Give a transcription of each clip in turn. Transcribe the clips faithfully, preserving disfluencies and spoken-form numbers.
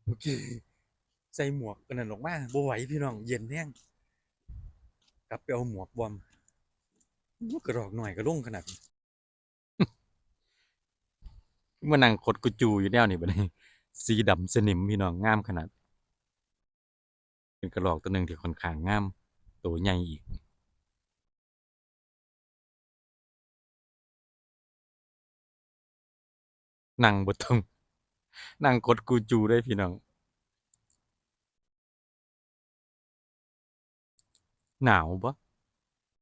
เมื่อกี้ใส่หมวกอันนั้นออกมาบ่ไหวพี่น้อง เย็นแฮง กลับไปเอาหมวกวอร์ม โอ้ กระรอกน้อยก็ลงขนาดนี้ มานั่งขดกูจูอยู่แนวนี้บัดนี้ สีดำสนิมพี่น้อง งามขนาด เป็นกระรอกตัวหนึ่งที่ค่อนข้างงาม ตัวใหญ่อีก นั่งบ่ต้อง นั่งขดกูจูได้พี่น้อง หนาวบ่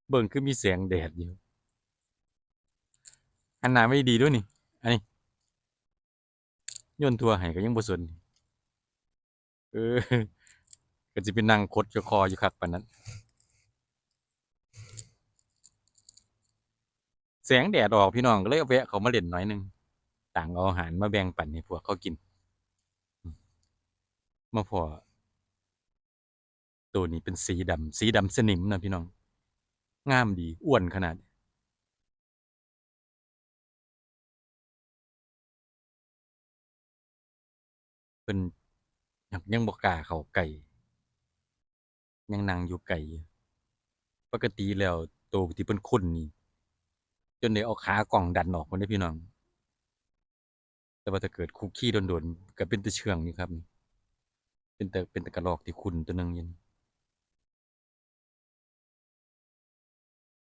เบิ่งคือมีแสงแดดอยู่ หันหน้าไม่ดีด้วยนี่ อันนี้ โยนทั่วให้ก็ยังบ่สน เออ ก็สิไปนั่งขดอยู่คออยู่คักปานนั้น แสงแดดออกพี่น้องก็เลยแวะเขามาเล่นหน่อยหนึ่ง ต่างเอาอาหารมาแบ่งปันให้พวกเขากิน มาพอ ตัวนี้เป็นสีดำ สีดำสนิมนะพี่น้อง งามดี อ้วนขนาด เพิ่นยัง ยังบ่กล้าเข้าใกล้ ยังนั่งอยู่ไกลอยู่ ปกติแล้วโตที่เพิ่นคุ้นนี่ จนได้เอาขากล้องดันออกพุ้นเด้พี่น้อง แต่ว่าถ้าเกิดคุกคีโดนๆ ก็เป็นตาเชื่องอยู่ครับนี่ เป็นตา เป็นตากระรอกที่คุ้นตัวหนึ่งอยู่นี่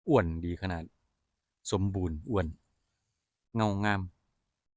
อ้วนดีขนาด สมบูรณ์ อ้วน เงางาม